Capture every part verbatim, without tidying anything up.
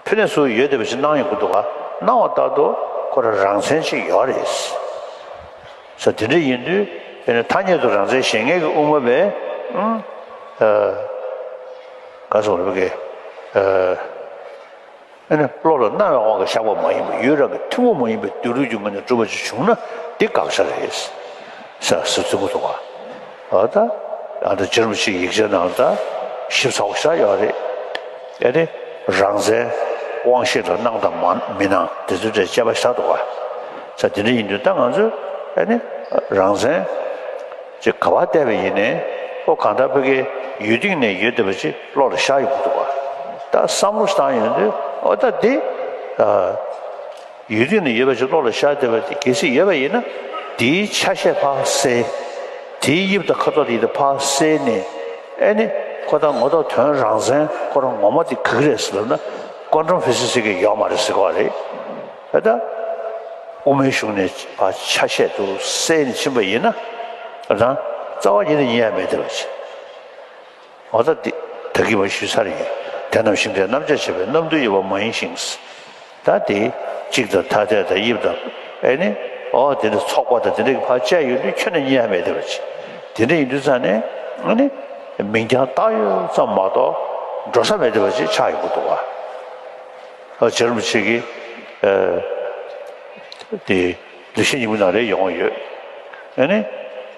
ཕུ་ནས་སུ་ཡོད་བསྡད་པ་ཞིག་སྣང་ཡོང་གི་འདུག་ག་སྣང་བ་ལྟར་དུ་ཁོ་རང་རང་མཚན་ཅིག་ཡོད་རེད། ས་དེ་འདྲ་ཡིན་དུས་དེ་ནི་ཐ་སྙད་དུ་རང་མཚན་གཞན་ངེས་ཀྱི་དབུ་མ་པས་ཨང་། ག་སོང་རེད་པ་གི་ཨ་ནི་བློ་ལ་སྣང་བའི་དབང་གིས་བཞག་པ་མ་ཡིན་པ་ཡུལ་རང་གི་ཐུན་མོང་མ་ཡིན་པའི་སྡོད་ལུགས་ཀྱི་ངོས་ནས་གྲུབ་པ་ཅིག་བྱུང་ན་འདི་དགག་བྱ་རེད། ས་ཟེར་ཚུལ་གོ་ཐུབ་པ། ཨ་ད་ཨ་ད་རྗེ་རིན་པོ་ཆེའི་ཡིག་ཆའི་ནང་ད་ཞིབ་ཚགས་པོ་ཞེ་དྲག་ཡོད་རེད། ཨེ་ནི་རང་མཚན་དབང་ཤེས་ལ་སྣང་དང་མ་མི་སྣང་དེ་ཚོའི་གྲས་དཔྱད་པ་ཞེ་དྲག་འདུག་ག་ས་དེ་འདྲ་ཡིན་དུས་ད་ང་ཚོས་ཨེ་ནི་རང་མཚན་ཅིག་ག་པར་བལྟས་པ་ཡིན་ནའི་ཨོ་གང་ལྟར་ཕ་གིའི་ཡུལ་སྟེང་ནས་ཡོད་བསྡད་པ་ཅིག་བློ་ལ་ཤར་ཡོང་གི་འདུག་ག་ད་བསམ་བློ་ཞིག་བཏང་ཡོང་དུས་ཨོ་ད་འདི་ཨ། ཡུལ་སྟེང་ན་ཡོད་པ་ཞིག་བློ་ལ་ཤར་བསྡད་པ་དེ་གལ་སྲིད་ཡོད་པ་ཡིན་ན། དེའི་ཆ་ཤས་ཕར་བསལ། དེའི་དབྱིབས་དང་ཁ་དོག་དེ་ཡིན་དུ་ཕར་བསལ་ནས། ཨེ་ནི། ཁོ་ད་ངོ་ཐོག་དོན་རང་མཚན་ཁོ་རང་ངོ་མ་དེ་ག་གི་རེད་ཟེར་ལབ་ན། ཀོན་ཊམ་ཕི་སི་སི་གི་ཡོད་མ་རེད་ཟེར་གོ་རེད། ཨ་ད། དབུ་མའི་གཞུང་ནས་ཕར་ཆ་ཤས་དུ་བསལ་ནས་ཕྱིན་པ་ཡིན་ན། ཨ་ད། རྩ་བ་ཉིད་ནས་རྙེད་ཡ་མེད་བསྡད་པ་ཞིག་འོ་ད་འདི་ད་གིན་མ་ཞུས་ཚར་ཡིན། དེ་རྣམས་ཤིང་རྟའི་རྣམ་གཞག་བྱེད་པའི་རྣམ་འདུལ་ཡོད་པ་མ་ཡིན་ཞིང་། ད་དེ་གཅིག་དང་ཐ་དད་དང་དབྱིབས་དང་ཨེ་ནི། ཨོ་དེ་འདྲ་ཚོགས་པ་དང་དེ་འདྲ་གི་ཕར་བཅད་ཡོད་དུས་ཁྱོན་ནས་རྙེད་ཡ་མེད་བསྡད་པ་ཅིག་དེ་འདྲ་ཡིན་དུས་ཙང་ནས་ཨེ་ནི། མིང་རྐྱང་བཏགས་ཡོད་ཙམ་མ་གཏོགས་འགྲོ་ས་མེད་བསྡད་པ་ཅིག་ཆགས་ཡོང་གི་འདུག་ག་ཨོ་རྗེ་རིན་པོ་ཆེ་གིས་ཨ་དེ། ལེགས་བཤད་སྙིང་པོའི་ནང་ལ་ཡོང་ཡོད། ཨ་ནི།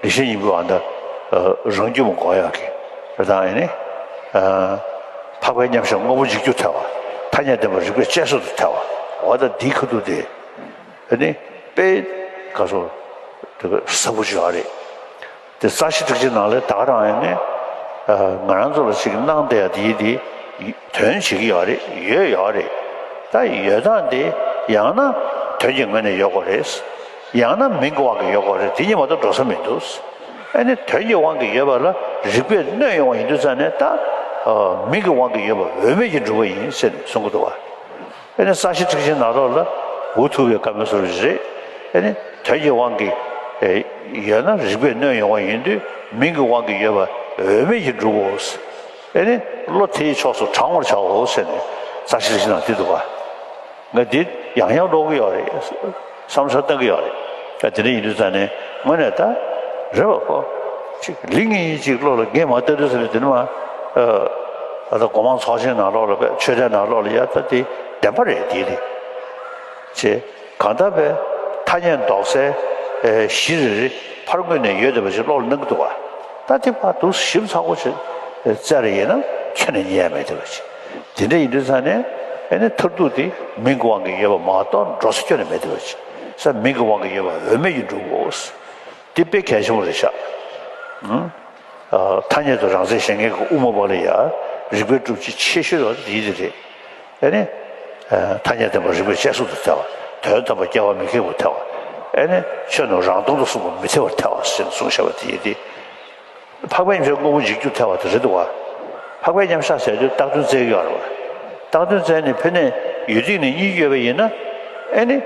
ལེགས་བཤད་སྙིང་པོའི་ཨ་ད། རང་རྒྱུད་མ་འགོག་ཡག་གི། རེད་དང་ཨ་ནི། འཕགས་པའི་མཉམ་གཞག་དངོས་པོ་འཇིག་རྒྱུར་ཐལ་བ། ཐ་སྙད་བདེན་པ་རིགས་པས་དཔྱད་བཟོད་དུ་ཐལ་བ། འོ་ད་འདིའི་ཁ་ཐུག་དེ། ཨ་ནི། དཔེ། ག་སོ། དེ་ག་ཟབ་པོ་ཞིག་ཡོད་རེད། དེ་རྩ་ཤེ་ཊཱིཀ་ཆེན་ནང་ལ་ད་ག་རང་ཡིན་ནའི། ང་རང་ཚོ་ལ་ཞིག་གནང་བསྡད་ཡ་དེ་དེ་དོན་བྱེད་ཀྱི་ཡོད་རེད། ཡོད་ཡོད་རེད། ད་ཡོད་སྟངས་དེ་ཡང་ན་དོན་གྱི་ངོས་ནས་ཡོད་དགོས་རེད། ཡང་ན་མིང་གི་དབང་གིས་ཡོད་དགོས་རེད། དེ་གཉིས་མ་གཏོགས་འགྲོ་ས་མི་འདུག་ཨ་ནི་དོན་གྱི་དབང་གིས་ཡོད་པ་ལ་རིགས་པས་གནོད་ཡོང་བ་ཡིན་དུས་ཙང་ནས་ད་མིང་གི་དབང་གིས་ཡོད་པ་འོས་མེད་ཀྱི་འགྲུབ་པ་ཡིན་ཟེར་ནས་གསུང་གི་འདུག་བ། ཨེ་ནི་རྩ་ཤེ་ཊཱིཀ་ཆེན་ནང་ལོགས་ལ་འུ་ཐུག་པའི་བཀའ་མོལ་སོགས་རེད། ཨེ་ནི་དོན་གྱི་དབང་གིས་ཨེ་ཡོད་ན་རིགས་པས་གནོད་ཡོང་བ་ཡིན་དུས་མིང་གི་དབང་གིས་ཡོད་པ་འོས་མེད་ཀྱི་འགྲུབ་བོ། ཨེ་ནི་བློ་དེའི་ཕྱོགས་སུ་དྲང་བར་བྱའོ་ཟེར་ནས་རྩ་ཤེ་ཊཱིཀ་ཆེན་ནང་དེ་འདུག་ག་ང་འདི་ཡང་ཡང་ཀློག་གི་ཡོད་རེད། བསམ་བློ་བཏང་གི་ཡོད་རེད། ད་དེ་འདྲ་ཡིན་དུས་ཙང་ནས་དངོས་གནས་ད་རེད་བ་ཁོ། ཅིག་ལི་ངེ་ཅིག་བློ་ལ་འགེལ་མ་བཏང་དུས་ཙང་ནས་དེ་ནི་མ། ཨ་ད་སྒོ་མང་ཚོགས་ཆེན་ནང་ལོགས་ལ་བས་ཆོས་དད་ནང་ལོགས་ལ་ཡ་ད་དེ་བདེན་པ་རེད་དེ་རེད། ཅེས་གང་ལྟར་བས་ཐ་སྙད་འདོགས་སའི་གཞི་རེ་རེ་ཕར་ངོས་ནས་ཡོད་བསྡད་པ་ཅིག་བློ་ལ་སྣང་གི་འདུག་བ། ད་དེ་ཕར་འདུག་ཞིབ་ཚགས་པོ་ཅིག་བཙལ་རེ་ཡིན་ན་ཁྱོན་ནས་རྙེད་ཡ་མེད་བསྡད་པ་ཅིག་དེ་འདྲ་ཡིན་དུས་ཙང་ནས་ཨེ་ནི་མཐར་ཐུག་དེ་མིང་གི་དབང་གིས་ཡོད་པ་མ་གཏོགས་འགྲོ་ས་ཁྱོན་ནས་མེད་བསྡད་པ་ཅིག་ས་མིང་གི་དབང་གིས་ཡོད་པ་འོས་མེད་ཀྱི་འགྲུབ་བོ། འདི་དཔེ་གལ་ཆེན་པོ་རེད་ཤག་ཨང་། ཐ་སྙད་དུ་རང་མཚན་གཞན་ངེས་ཀྱི་དབུ་མ་པ་ལ་ཡ། རིགས་པའི་སྒྲུབ་བྱེད་ཆེ་ཤོས་དེ་ཡིན་དེ་རེད། ཨེ་ནི། ཐ་སྙད་བདེན་པ་རིགས་པས་དཔྱད་བཟོད་དུ་ཐལ་བ། དོན་དམ་པ་སྐྱེ་བ་མི་འཁེལ་བར་ཐལ་བ། ཨེ་ནི། ཆོས་རྣམས་རང་སྟོང་དུ་གསུངས་པ་མི་འཐད་པར་ཐལ་བ་ཞེས་གསུངས་བཞག་པ་དེ་ཡིན་ཏེ། འཕགས་པའི་མཉམ་གཞག་དངོས་པོ་འཇིག་རྒྱུར་ཐལ་བ་དེ་རེད་འདུག་བ། འཕགས་པའི་མཉམ་གཞག་ཟེར་དུས་བཏགས་དོན་བཙལ་གྱི་ཡོད་རེད་བ། བཏགས་དོན་བཙལ་ནས་ཕུ་ནས་ཡུལ་སྟེང་ནས་གཉིས་ཡོད་པ་ཡིན་ན། ཨེ་ནི།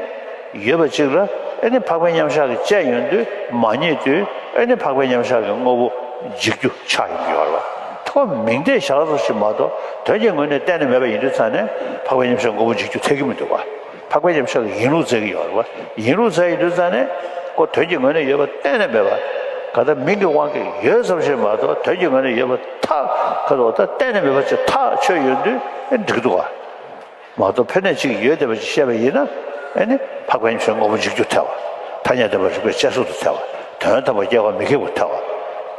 ཡོད་པ་གཅིག་ལ་ཨེ་ནི་འཕགས་པའི་མཉམ་གཞག་གིས་དཔྱད་ཡོང་དུས་མ་རྙེད་དུས་ཨེ་ནི་འཕགས་པའི་མཉམ་གཞག་གི་དངོས་པོ་འཇིག་རྒྱུ་ཆགས་ཡོང་གི་ཡོད་རེད་བ། ཐོག་མིང་བརྡས་བཞག་རོགས་ཞིག་མ་གཏོགས་དོན་གྱི་ངོས་ནས་གཏན་ནས་མེད་པ་ཡིན་དུས་ཙང་ནས་འཕགས་པའི་མཉམ་གཞག་དངོས་པོ་འཇིག་རྒྱུ་ཐལ་གྱི་མི་འདུག་བ། འཕགས་པའི་མཉམ་གཞག་གི་ཡིན་ལུགས་བཙལ་གྱི་ཡོད་རེད་བ། ཡིན་ལུགས་བཙལ་ཡོང་དུས་ཙང་ནས་ཁོ་དོན་གྱི་ངོས་ནས་ཡོད་པ་གཏན་ནས་མེད་པ། ག་ད་མིང་གི་དབང་གིས་ཡོད་ཙམ་ཞིག་མ་གཏོགས་དོན་གྱི་ངོས་ནས་ཡོད་པ་ཐག་ཁ་དོག་ད་གཏན་ནས་མེད་པ་ཅིག་ཐག་ཆོད་ཡོང་དུས་ཨེ་འགྲིག་གི་འདུག་བ། མ་གཏོགས་ཕན་ནས་ཅིག་ཡོད་བསྡད་པ་ཅིག་བཤད་པ་ཡིན་ན། ཨེ་ནི་འཕགས་པའི་ཆོས་དངོས་པོ་འཇིག་རྒྱུར་ཐལ་བ། ཐ་སྙད་བདེན་པ་རིགས་པས་དཔྱད་བཟོད་དུ་ཐལ་བ། དོན་དམ་པ་སྐྱེ་བ་མི་འཁེལ་བར་ཐལ་བ།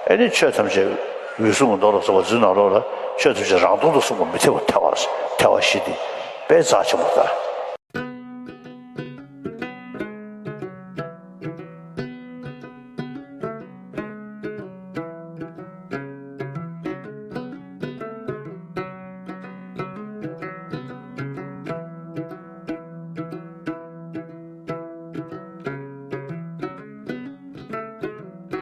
ཨེ་ནི་ཆོས་ཐམས་ཅད་འོད་གསུམ་གྱི་མདོ་ལ་སོགས་པ་འཛིན་ནང་ལོགས་ལ་ཆོས་ཐམས་ཅད་རང་སྟོང་དུ་གསུངས་པ་མི་འཐད་པར་ཐལ་བ། ཐལ་བ་བཞི་དེ་དཔེ་རྩ་ཆེན་པོ་ལྟར།